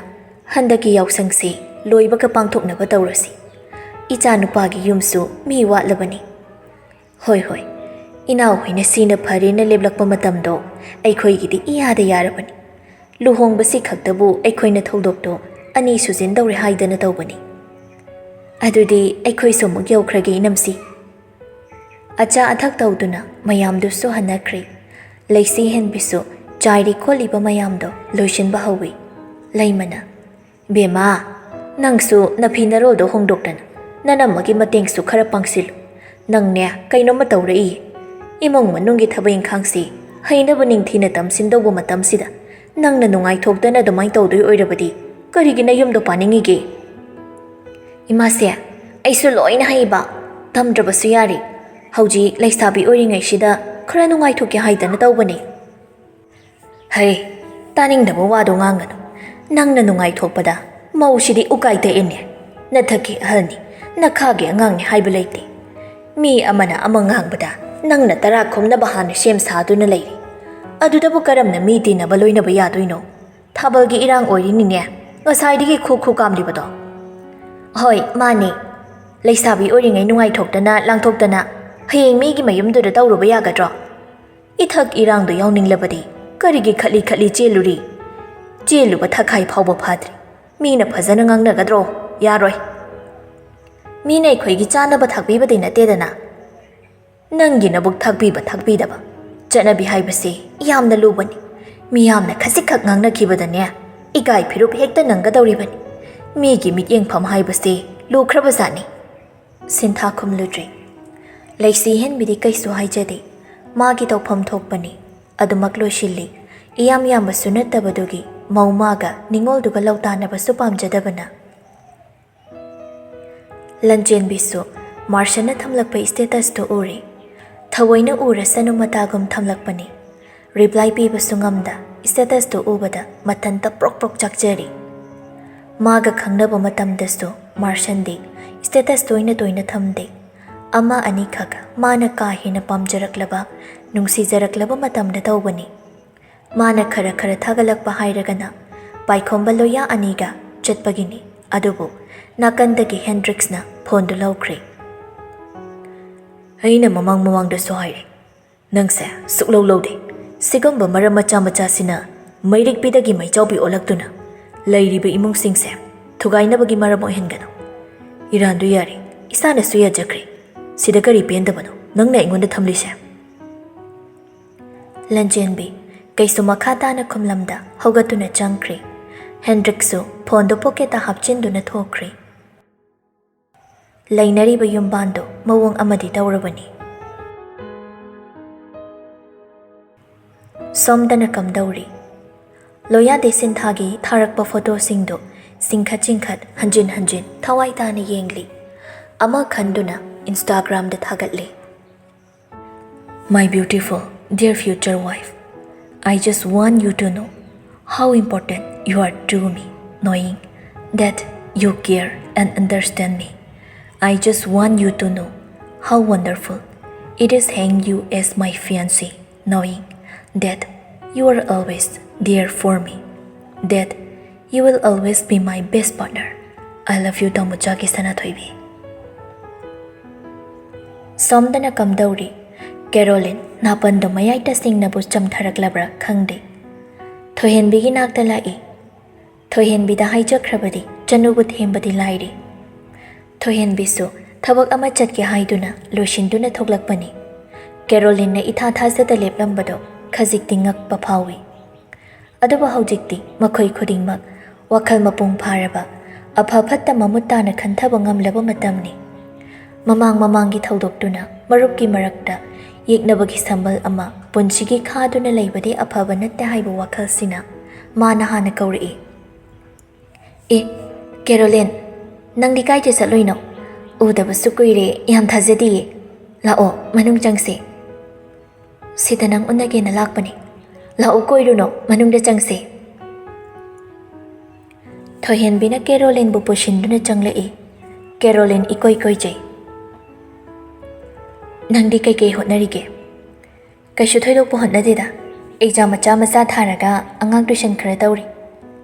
ꯍꯟꯗꯛꯀꯤ ꯌꯥꯎꯁꯪꯁꯤ ꯂꯣꯏꯕꯒ ꯄꯥꯡꯊꯣꯛꯅꯕ ꯇꯧꯔꯁꯤ꯫ ꯏꯆꯥ ꯅꯨꯄꯥꯒꯤ ꯌꯨꯝꯁꯨ ꯃꯤ ꯋꯥꯠꯂꯕꯅꯤ꯫ ꯍꯣꯏ, ꯍꯣꯏ, ꯏꯅꯥꯎꯍꯣꯏꯅ ꯁꯤꯅ ꯐꯔꯦꯅ ꯂꯦꯞꯂꯛꯄ ꯃꯇꯝꯗꯣ ꯑꯩꯈꯣꯏꯒꯤꯗꯤ ꯏꯌꯥꯗ ꯌꯥꯔꯕꯅꯤ꯫ ꯂꯨꯍꯣꯡꯕꯁꯤ ꯈꯛꯇꯕꯨ ꯑꯩꯈꯣꯏꯅ ꯊꯧꯗꯣꯛꯇꯣ ꯑꯅꯤ ꯁꯨꯖꯤꯟꯗꯧꯔꯦ ꯍꯥꯏꯗꯅ ꯇꯧꯕꯅꯤ꯫ ꯑꯗꯨꯗꯤ ꯑꯩꯈꯣꯏꯁꯨ ꯑꯃꯨꯛ ꯌꯧꯈ꯭ꯔꯒꯦ, ꯏꯅꯝꯁꯤ꯫ ꯑꯆꯥ ꯑꯊꯛ ꯇꯧꯗꯨꯅ ꯃꯌꯥꯝꯗꯨꯁꯨ ꯍꯟꯅꯈ꯭ꯔꯦ꯫ ꯂꯩꯁꯤ ꯍꯦꯟꯕꯤꯁꯨ ꯆꯥꯏꯔꯤ ꯈꯣꯠꯂꯤꯕ ꯃꯌꯥꯝꯗꯣ ꯂꯣꯏꯁꯤꯟꯕ ꯍꯧꯏ꯫ ꯂꯩꯃꯅ, "ꯕꯦꯝꯃ, ꯅꯪꯁꯨ ꯅꯐꯤ ꯅꯔꯣꯜꯗꯣ ꯍꯣꯡꯗꯣꯛꯇꯅ ꯅꯅꯝꯃꯒꯤ ꯃꯇꯦꯡꯁꯨ ꯈꯔ ꯄꯥꯡꯁꯤꯜꯂꯨ꯫ ꯅꯪꯅꯦ, ꯀꯩꯅꯣꯝꯃ ꯇꯧꯔꯛꯏ꯫ ꯏꯃꯨꯡ ꯃꯅꯨꯡꯒꯤ ꯊꯕꯛ ꯏꯪꯈꯥꯡꯁꯤ ꯍꯩꯅꯕ ꯅꯤꯡꯊꯤꯅ ꯇꯝꯁꯤꯟꯗꯧꯕ ꯃꯇꯝꯁꯤꯗ ꯅꯪꯅ ꯅꯨꯡꯉꯥꯏꯊꯣꯛꯇꯅ ꯑꯗꯨꯃꯥꯏꯅ ꯇꯧꯗꯣꯏ ꯑꯣꯏꯔꯕꯗꯤ ꯀꯔꯤꯒꯤ ꯅꯌꯨꯝꯗꯣ ꯄꯥꯅꯤꯡꯉꯤꯒꯦ?" "ꯏꯃꯥꯁꯦ, ꯑꯩꯁꯨ ꯂꯣꯏꯅ ꯍꯩꯕ, ꯇꯝꯗ꯭ꯔꯕꯁꯨ ꯌꯥꯔꯤ꯫ ꯍꯧꯖꯤꯛ ꯂꯩꯁꯥꯕꯤ ꯑꯣꯏꯔꯤꯉꯩꯁꯤꯗ ꯈꯔ ꯅꯨꯡꯉꯥꯏꯊꯣꯛꯀꯦ ꯍꯥꯏꯗꯅ ꯇꯧꯕꯅꯦ꯫" "ꯍꯩ, ꯇꯥꯅꯤꯡꯗꯕ ꯋꯥꯗꯣ ꯉꯥꯡꯒꯅꯨ꯫ ꯅꯪꯅ ꯅꯨꯡꯉꯥꯏꯊꯣꯛꯄꯗ ꯃꯧꯁꯤꯗꯤ ꯎꯀꯥꯏ ꯇꯛꯏꯅꯦ꯫ ꯅꯊꯛꯀꯤ ꯑꯍꯜꯅꯤ, ꯅꯈꯥꯒꯤ ꯑꯉꯥꯡꯅꯤ ꯍꯥꯏꯕ ꯂꯩꯇꯦ꯫ ꯃꯤ ꯑꯃꯅ ꯑꯃ ꯉꯥꯡꯕꯗ ꯅꯪꯅ ꯇꯔꯥ ꯈꯨꯝꯅꯕ ꯍꯥꯟꯅ ꯁꯦꯝ ꯁꯥꯗꯨꯅ ꯂꯩꯔꯤ꯫ ꯑꯗꯨꯗꯕꯨ ꯀꯔꯝꯅ ꯃꯤ ꯇꯤꯟꯅꯕ ꯂꯣꯏꯅꯕ ꯌꯥꯗꯣꯏꯅꯣ? ꯊꯥꯕꯜꯒꯤ ꯏꯔꯥꯡ ꯑꯣꯏꯔꯤꯅꯤꯅꯦ, ꯉꯁꯥꯏꯗꯒꯤ ꯈꯨ ꯈꯨ ꯀꯥꯝꯂꯤꯕꯗꯣ꯫" "ꯍꯣꯏ, ꯃꯥꯅꯤ꯫ ꯂꯩꯁꯥꯕꯤ ꯑꯣꯏꯔꯤꯉꯩ ꯅꯨꯡꯉꯥꯏꯊꯣꯛꯇꯅ ꯂꯥꯡꯊꯣꯛꯇꯅ ꯍꯌꯦꯡ ꯃꯤꯒꯤ ꯃꯌꯨꯝꯗꯨꯗ ꯇꯧꯔꯨꯕ ꯌꯥꯒꯗ꯭ꯔꯣ? ꯏꯊꯛ ꯏꯔꯥꯡꯗꯣ ꯌꯥꯎꯅꯤꯡꯂꯕꯗꯤ ꯀꯔꯤꯒꯤ ꯈꯠꯂꯤ ꯈꯠꯂꯤ ꯆꯦꯜꯂꯨꯔꯤ? ꯆꯦꯜꯂꯨꯕ ꯊꯛꯈꯥꯏ ꯐꯥꯎꯕ ꯐꯥꯗ꯭ꯔꯤ꯫ ꯃꯤꯅ ꯐꯖꯅ ꯉꯥꯡꯅꯒꯗ꯭ꯔꯣ? ꯌꯥꯔꯣꯏ꯫ ꯃꯤꯅ ꯑꯩꯈꯣꯏꯒꯤ ꯆꯥꯅꯕ ꯊꯥꯛꯄꯤꯕꯗꯤ ꯅꯠꯇꯦꯗꯅ꯫ ꯅꯪꯒꯤ ꯅꯕꯨꯛ ꯊꯥꯛꯄꯤꯕ ꯊꯥꯛꯄꯤꯗꯕ ꯆꯠꯅꯕꯤ ꯍꯥꯏꯕꯁꯤ ꯌꯥꯝꯅ ꯂꯨꯕꯅꯤ꯫ ꯃꯤꯌꯥꯝꯅ ꯈꯖꯤꯛꯈꯛ ꯉꯥꯡꯅꯈꯤꯕꯗꯅꯦ, ꯏꯀꯥꯏ ꯐꯤꯔꯨꯞ ꯍꯦꯛꯇ ꯅꯪꯒꯗꯧꯔꯤꯕꯅꯤ꯫ ꯃꯤꯒꯤ ꯃꯤꯠꯌꯦꯡꯐꯝ ꯍꯥꯏꯕꯁꯤ ꯂꯨꯈ꯭ꯔꯕꯖꯥꯠꯅꯤ꯫" ꯁꯤꯟꯊꯥ ꯈꯨꯝꯂꯨꯗ꯭ꯔꯦ꯫ ꯂꯩꯁꯤ ꯍꯦꯟꯕꯤꯗꯤ ꯀꯩꯁꯨ ꯍꯥꯏꯖꯗꯦ꯫ ꯃꯥꯒꯤ ꯇꯧꯐꯝ ꯊꯣꯛꯄꯅꯤ꯫ ꯑꯗꯨꯃꯛ ꯂꯣꯏꯁꯤꯜꯂꯤ꯫ ꯏꯌꯥꯝ ꯌꯥꯝꯕꯁꯨ ꯅꯠꯇꯕꯗꯨꯒꯤ ꯃꯧ ꯃꯥꯒ ꯅꯤꯉꯣꯜꯗꯨꯒ ꯂꯧ ꯇꯥꯅꯕꯁꯨ ꯄꯥꯝꯖꯗꯕꯅ꯫ ꯂꯟꯆꯦꯟꯕꯤꯁꯨ ꯃꯥꯔꯁꯟꯅ ꯊꯝꯂꯛꯄ statusꯇꯨ ꯎꯔꯦ꯫ ꯊꯑꯣꯏꯅ ꯎꯔꯁꯅꯨ ꯃꯇꯥꯒꯨꯝ ꯊꯝꯂꯛꯄꯅꯤ꯫ Reply ꯄꯤꯕꯁꯨ ꯉꯝꯗ statusꯇꯨ ꯎꯕꯗ ꯃꯊꯟꯇ ꯄ꯭ꯔꯣꯛ ꯄ꯭ꯔꯣꯛ ꯆꯥꯛꯆꯔꯤ꯫ ꯃꯥꯒ ꯈꯪꯅꯕ ꯃꯇꯝꯗꯁꯨ ꯃꯥꯔꯁꯟꯗꯤ status ꯇꯣꯏꯅ ꯇꯣꯏꯅ ꯊꯝꯗꯦ꯫ ꯑꯃ ꯑꯅꯤꯈꯛ ꯃꯥꯅ ꯀꯥ ꯍꯦꯟꯅ ꯄꯥꯝꯖꯔꯛꯂꯕ, ꯅꯨꯡꯁꯤꯖꯔꯛꯂꯕ ꯃꯇꯝꯗ ꯇꯧꯕꯅꯤ꯫ ꯃꯥꯅ ꯈꯔ ꯈꯔ ꯊꯥꯒꯠꯂꯛꯄ ꯍꯥꯏꯔꯒꯅ ꯄꯥꯏꯈꯣꯝꯕ ꯂꯣꯌꯥ ꯑꯅꯤꯒ ꯆꯠꯄꯒꯤꯅꯤ꯫ ꯑꯗꯨꯕꯨ ꯅꯥꯀꯟꯗꯒꯤ ꯍꯦꯟꯗ꯭ꯔꯤꯛꯁꯅ ꯐꯣꯟꯗꯨ ꯂꯧꯈ꯭ꯔꯦ꯫ "ꯑꯩꯅ ꯃꯃꯥꯡ ꯃꯃꯥꯡꯗꯁꯨ ꯍꯥꯏꯔꯦ, ꯅꯪꯁꯦ ꯁꯨꯛꯂꯧ ꯂꯧꯗꯦ꯫ ꯁꯤꯒꯨꯝꯕ ꯃꯔꯝ ꯃꯆꯥ ꯃꯆꯥꯁꯤꯅ ꯃꯩꯔꯤꯛꯄꯤꯗꯒꯤ ꯃꯩꯆꯥꯎꯕꯤ ꯑꯣꯜꯂꯛꯇꯨꯅ ꯂꯩꯔꯤꯕ ꯏꯃꯨꯡꯁꯤꯡꯁꯦ ꯊꯨꯒꯥꯏꯅꯕꯒꯤ ꯃꯔꯝ ꯑꯣꯏꯍꯟꯒꯅꯨ꯫ ꯏꯔꯥꯟꯗꯨ ꯌꯥꯔꯦ, ꯏꯁꯥꯅꯁꯨ ꯌꯥꯖꯈ꯭ꯔꯦ꯫ ꯁꯤꯗ ꯀꯔꯤ ꯄꯦꯟꯗꯕꯅꯣ ꯅꯪꯅ ꯑꯩꯉꯣꯟꯗ ꯊꯝꯂꯤꯁꯦ?" ꯂꯟꯖꯦꯟꯕꯤ ꯀꯩꯁꯨ ꯃꯈꯥ ꯇꯥꯅ ꯈꯨꯝꯂꯝꯗ ꯍꯧꯒꯠꯇꯨꯅ ꯆꯪꯈ꯭ꯔꯦ꯫ ꯍꯦꯟꯗ꯭ꯔꯤꯛꯁꯨ ꯐꯣꯟꯗꯨ ꯄꯣꯀꯦꯠꯇ ꯍꯥꯞꯆꯤꯟꯗꯨꯅ ꯊꯣꯛꯈ꯭ꯔꯦ꯫ ꯂꯩꯅꯔꯤꯕ ꯌꯨꯝꯕꯥꯟꯗꯨ ꯃꯑꯣꯡ ꯑꯃꯗꯤ ꯇꯧꯔꯕꯅꯤ꯫ ꯁꯣꯝꯗꯅ ꯀꯝꯗꯧꯔꯤ? ꯂꯣꯌꯥ ꯗꯦꯁꯤꯟꯊꯥꯒꯤ ꯊꯥꯔꯛꯄ ꯐꯣꯇꯣꯁꯤꯡꯗꯨ ꯆꯤꯡꯈꯠ ꯆꯤꯡꯈꯠ, ꯍꯟꯖꯤꯟ ꯍꯟꯖꯤꯟ ꯊꯋꯥꯏ ꯇꯥꯅ ꯌꯦꯡꯂꯤ꯫ ꯑꯃ ꯈꯟꯗꯨꯅ ꯏꯟꯁꯇꯥꯒ꯭ꯔꯥꯝꯗ ꯊꯥꯒꯠꯂꯤ꯫ "My beautiful, dear future wife, I just want you to know how important you are to me, knowing that you care and understand me. I just want you to know how wonderful it is having you as my fiancé, knowing that you are always there for me, that you will always be my best partner. I love you, ꯇꯥꯃꯣꯆꯥꯒꯤ ꯁꯅꯥꯊꯣꯏꯕꯤ꯫" ꯁꯣꯝꯗꯅ ꯀꯝꯗꯧꯔꯤ? ꯀꯦꯔꯣꯂꯤꯟ ꯅꯥꯄꯟꯗꯨ ꯃꯌꯥꯏ ꯇꯁꯤꯡꯅꯕꯨ ꯆꯝꯊꯔꯛꯂꯕ꯭ꯔꯥ ꯈꯪꯗꯦ, ꯊꯣꯏꯍꯦꯟꯕꯤꯒꯤ ꯅꯥꯛꯇ ꯂꯥꯛꯏ꯫ ꯊꯣꯏꯍꯦꯟꯕꯤꯗ ꯍꯥꯏꯖꯈ꯭ꯔꯕꯗꯤ ꯆꯅꯨꯕꯨ ꯊꯦꯝꯕꯗꯤ ꯂꯥꯏꯔꯤ꯫ ꯊꯣꯏꯍꯦꯟꯕꯤꯁꯨ ꯊꯕꯛ ꯑꯃ ꯆꯠꯀꯦ ꯍꯥꯏꯗꯨꯅ ꯂꯣꯏꯁꯤꯟꯗꯨꯅ ꯊꯣꯛꯂꯛꯄꯅꯤ꯫ ꯀꯦꯔꯣꯂꯤꯟꯅ ꯏꯊꯥ ꯊꯥꯖꯗ ꯂꯦꯞꯂꯝꯕꯗꯣ ꯈꯖꯤꯛꯇꯤ ꯉꯛꯄ ꯐꯥꯎꯏ꯫ ꯑꯗꯨꯕꯨ ꯍꯧꯖꯤꯛꯇꯤ ꯃꯈꯣꯏ ꯈꯨꯗꯤꯡꯃꯛ ꯋꯥꯈꯜ ꯃꯄꯨꯡ ꯐꯥꯔꯕ, ꯑꯐ ꯐꯠꯇ ꯃꯃꯨꯠ ꯇꯥꯅ ꯈꯟꯊꯕ ꯉꯝꯂꯕ ꯃꯇꯝꯅꯤ꯫ ꯃꯃꯥꯡ ꯃꯃꯥꯡꯒꯤ ꯊꯧꯗꯣꯛꯇꯨꯅ ꯃꯔꯨꯞꯀꯤ ꯃꯔꯛꯇ ꯌꯦꯛꯅꯕꯒꯤ ꯁꯝꯕꯜ ꯑꯃ ꯄꯨꯟꯁꯤꯒꯤ ꯈꯥꯗꯨꯅ ꯂꯩꯕꯗꯤ ꯑꯐꯕ ꯅꯠꯇꯦ ꯍꯥꯏꯕ ꯋꯥꯈꯜꯁꯤꯅ ꯃꯥꯅ ꯍꯥꯟꯅ ꯀꯧꯔꯛꯏ꯫ "ꯑꯦ, ꯀꯦꯔꯣꯂꯤꯟ, ꯅꯪꯗꯤ ꯀꯥꯏꯗ ꯆꯠꯂꯨꯏꯅꯣ? ꯎꯗꯕꯁꯨ ꯀꯨꯏꯔꯦ, ꯌꯥꯝ ꯊꯥꯖꯗꯤꯌꯦ꯫ ꯂꯥꯛꯑꯣ, ꯃꯅꯨꯡ ꯆꯪꯁꯦ꯫" "ꯁꯤꯗ ꯅꯪ ꯎꯅꯒꯦꯅ ꯂꯥꯛꯄꯅꯦ꯫ ꯂꯥꯛꯑꯣ, ꯀꯣꯏꯔꯨꯅꯣ, ꯃꯅꯨꯡꯗ ꯆꯪꯁꯦ꯫" ꯊꯣꯏꯍꯦꯟꯕꯤꯅ ꯀꯦꯔꯣꯂꯤꯟꯕꯨ ꯄꯨꯁꯤꯟꯗꯨꯅ ꯆꯪꯂꯛꯏ꯫ ꯀꯦꯔꯣꯂꯤꯟ ꯏꯀꯣꯏ ꯀꯣꯏꯖꯩ꯫ "ꯅꯪꯗꯤ ꯀꯩꯀꯩ ꯍꯣꯠꯅꯔꯤꯒꯦ?" "ꯀꯩꯁꯨ ꯊꯣꯏꯗꯣꯛꯄ ꯍꯣꯠꯅꯗꯦꯗ꯫ ꯑꯦꯛꯖꯥꯝ ꯃꯆꯥ ꯃꯆꯥ ꯊꯥꯔꯒ ꯑꯉꯥꯡ ꯇꯨꯏꯁꯟ ꯈꯔ ꯇꯧꯔꯤ꯫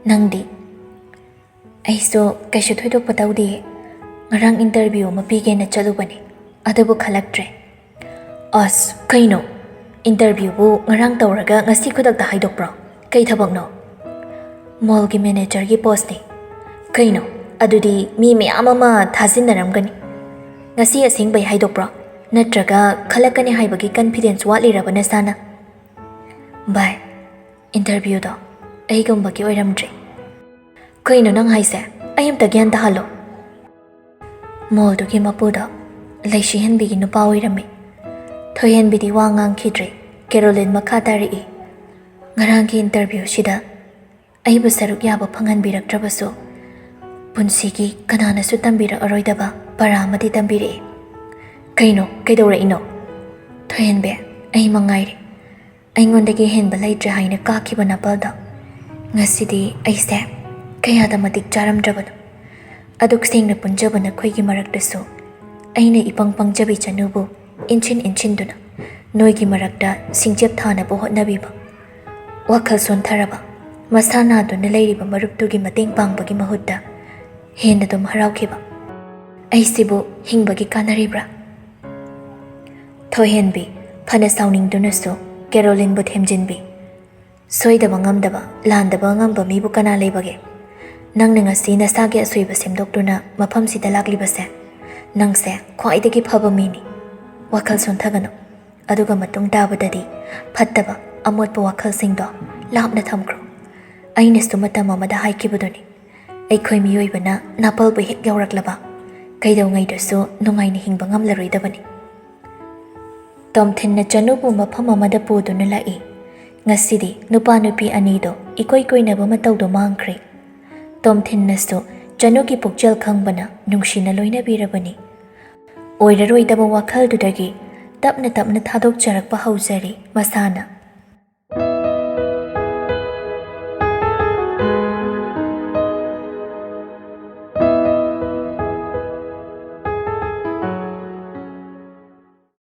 ꯅꯪꯗꯤ? ꯑꯩꯁꯨ ꯀꯩꯁꯨ ꯊꯣꯏꯗꯣꯛꯄ ꯇꯧꯗꯤꯌꯦ꯫ ꯉꯔꯥꯡ ꯏꯟꯇꯔꯚ꯭ꯌꯨ ꯑꯃ ꯄꯤꯒꯦꯅ ꯆꯠꯂꯨꯕꯅꯦ, ꯑꯗꯨꯕꯨ ꯈꯜꯂꯛꯇ꯭ꯔꯦ꯫ ꯑꯁ, ꯀꯩꯅꯣ? ꯏꯟꯇꯔꯚ꯭ꯌꯨꯕꯨ ꯉꯔꯥꯡ ꯇꯧꯔꯒ ꯉꯁꯤ ꯈꯨꯗꯛꯇ ꯍꯥꯏꯗꯣꯛꯄ꯭ꯔꯣ? ꯀꯩ ꯊꯕꯛꯅꯣ? ꯃꯣꯜꯒꯤ ꯃꯦꯅꯦꯖꯔꯒꯤ ꯄꯣꯁꯅꯤ꯫ ꯀꯩꯅꯣ? ꯑꯗꯨꯗꯤ ꯃꯤ ꯃꯌꯥꯝ ꯑꯃ ꯊꯥꯖꯤꯟꯅꯔꯝꯒꯅꯤ꯫ ꯉꯁꯤ ꯑꯁꯦꯡꯕꯩ ꯍꯥꯏꯗꯣꯛꯄ꯭ꯔꯣ? ꯅꯠꯇ꯭ꯔꯒ ꯈꯜꯂꯛꯀꯅꯤ ꯍꯥꯏꯕꯒꯤ ꯀꯟꯐꯤꯗꯦꯟꯁ ꯋꯥꯠꯂꯤꯔꯕ ꯅꯁꯥꯅ? ꯚꯥꯏ, ꯏꯟꯇꯔꯚ꯭ꯌꯨꯗꯣ ꯑꯩꯒꯨꯝꯕꯒꯤ ꯑꯣꯏꯔꯝꯗ꯭ꯔꯦ꯫ ꯀꯩꯅꯣ ꯅꯪ ꯍꯥꯏꯁꯦ? ꯑꯩ ꯑꯝꯇ ꯒ꯭ꯌꯥꯟ ꯇꯥꯍꯜꯂꯣ꯫ ꯃꯣꯜꯗꯨꯒꯤ ꯃꯄꯨꯗꯣ ꯂꯩꯁꯤꯍꯟꯕꯤꯒꯤ ꯅꯨꯄꯥ ꯑꯣꯏꯔꯝꯃꯤ꯫ ꯊꯣꯏꯍꯟꯕꯤꯗꯤ ꯋꯥ ꯉꯥꯡꯈꯤꯗ꯭ꯔꯦ꯫ ꯀꯦꯔꯣꯂꯤꯟ ꯃꯈꯥ ꯇꯥꯔꯛꯏ, ꯉꯔꯥꯡꯒꯤ ꯏꯟꯇꯔꯚ꯭ꯌꯨꯁꯤꯗ ꯑꯩꯕꯨ ꯁꯔꯨꯛ ꯌꯥꯕ ꯐꯪꯍꯟꯕꯤꯔꯛꯇ꯭ꯔꯕꯁꯨ, ꯄꯨꯟꯁꯤꯒꯤ ꯀꯅꯥꯅꯁꯨ ꯇꯝꯕꯤꯔꯛꯑꯔꯣꯏꯗꯕ ꯄꯔꯥ ꯑꯃꯗꯤ ꯇꯝꯕꯤꯔꯛꯑꯦ꯫ ꯀꯩꯅꯣ? ꯀꯩꯗꯧꯔꯛꯏꯅꯣ? ꯊꯣꯏꯍꯟꯕꯤ, ꯑꯩ ꯃꯉꯥꯏꯔꯦ꯫ ꯑꯩꯉꯣꯟꯗꯒꯤ ꯍꯦꯟꯕ ꯂꯩꯇ꯭ꯔꯦ ꯍꯥꯏꯅ ꯀꯥꯈꯤꯕ ꯅꯥꯄꯜꯗꯣ꯫ ꯉꯁꯤꯗꯤ ꯑꯩꯁꯦ ꯀꯌꯥꯗ ꯃꯇꯤꯛ ꯆꯥꯔꯝꯗ꯭ꯔꯕꯅꯣ꯫ ꯑꯗꯨꯛ ꯁꯦꯡꯅ ꯄꯨꯟꯖꯕ ꯅꯈꯣꯏꯒꯤ ꯃꯔꯛꯇꯁꯨ ꯑꯩꯅ ꯏꯄꯪ ꯄꯪꯖꯕꯤ ꯆꯅꯨꯕꯨ ꯏꯟꯁꯤꯟ ꯏꯟꯁꯤꯟꯗꯨꯅ ꯅꯣꯏꯒꯤ ꯃꯔꯛꯇ ꯁꯤꯡꯆꯦꯞ ꯊꯥꯅꯕ ꯍꯣꯠꯅꯕꯤꯕ, ꯋꯥꯈꯜ ꯁꯣꯟꯊꯔꯕ, ꯃꯁꯥ ꯅꯥꯗꯨꯅ ꯂꯩꯔꯤꯕ ꯃꯔꯨꯞꯇꯨꯒꯤ ꯃꯇꯦꯡ ꯄꯥꯡꯕꯒꯤ ꯃꯍꯨꯠꯇ ꯍꯦꯟꯅ ꯑꯗꯨꯝ ꯍꯔꯥꯎꯈꯤꯕ꯫ ꯑꯩꯁꯤꯕꯨ ꯍꯤꯡꯕꯒꯤ ꯀꯥꯟꯅꯔꯤꯕ꯭ꯔꯥ? ꯊꯣꯏꯍꯦꯟꯕꯤ, ꯐꯅ ꯁꯥꯎꯅꯤꯡꯗꯨꯅꯁꯨ, ꯀꯦꯔꯣꯂꯤꯟꯕꯨ ꯊꯦꯝꯖꯤꯟꯕꯤ꯫ ꯁꯣꯏꯗꯕ ꯉꯝꯗꯕ, ꯂꯥꯟꯗꯕ ꯉꯝꯕ ꯃꯤꯕꯨ ꯀꯅꯥ ꯂꯩꯕꯒꯦ? ꯅꯪꯅ ꯉꯁꯤ ꯅꯁꯥꯒꯤ ꯑꯁꯣꯏꯕ ꯁꯦꯝꯗꯣꯛꯇꯨꯅ ꯃꯐꯝꯁꯤꯗ ꯂꯥꯛꯂꯤꯕꯁꯦ, ꯅꯪꯁꯦ ꯈ꯭ꯋꯥꯏꯗꯒꯤ ꯐꯕ ꯃꯤꯅꯤ꯫ ꯋꯥꯈꯜ ꯁꯣꯟꯊꯒꯅꯨ꯫ ꯑꯗꯨꯒ ꯃꯇꯨꯡ ꯇꯥꯕꯗꯗꯤ ꯐꯠꯇꯕ, ꯑꯃꯣꯠꯄ ꯋꯥꯈꯜꯁꯤꯡꯗꯣ ꯂꯥꯞꯅ ꯊꯝꯈ꯭ꯔꯣ꯫ ꯑꯩꯅꯁꯨ ꯃꯇꯝ ꯑꯃꯗ ꯍꯥꯏꯈꯤꯕꯗꯨꯅꯤ, ꯑꯩꯈꯣꯏ ꯃꯤꯑꯣꯏꯕꯅ ꯅꯥꯄꯜꯕꯨ ꯍꯦꯛ ꯌꯧꯔꯛꯂꯕ, ꯀꯩꯗꯧꯉꯩꯗꯁꯨ ꯅꯨꯡꯉꯥꯏꯅ ꯍꯤꯡꯕ ꯉꯝꯂꯔꯣꯏꯗꯕꯅꯤ꯫ ꯇꯣꯝꯊꯤꯟꯅ ꯆꯅꯨꯕꯨ ꯃꯐꯝ ꯑꯃꯗ ꯄꯨꯗꯨꯅ ꯂꯥꯛꯏ꯫ ꯉꯁꯤꯗꯤ ꯅꯨꯄꯥ ꯅꯨꯄꯤ ꯑꯅꯤꯗꯣ ꯏꯀꯣꯏ ꯀꯣꯏꯅꯕ ꯃꯇꯧꯗꯣ ꯃꯥꯡꯈ꯭ꯔꯦ꯫ ꯇꯣꯝꯊꯤꯟꯅꯁꯨ ꯆꯅꯨꯒꯤ ꯄꯨꯛꯆꯦꯜ ꯈꯪꯕꯅ ꯅꯨꯡꯁꯤꯅ ꯂꯣꯏꯅꯕꯤꯔꯕꯅꯤ꯫ ꯑꯣꯏꯔꯔꯣꯏꯗꯕ ꯋꯥꯈꯜꯗꯨꯗꯒꯤ ꯇꯞꯅ ꯇꯞꯅ ꯊꯥꯗꯣꯛꯆꯔꯛꯄ ꯍꯧꯖꯔꯦ ꯃꯁꯥꯅ꯫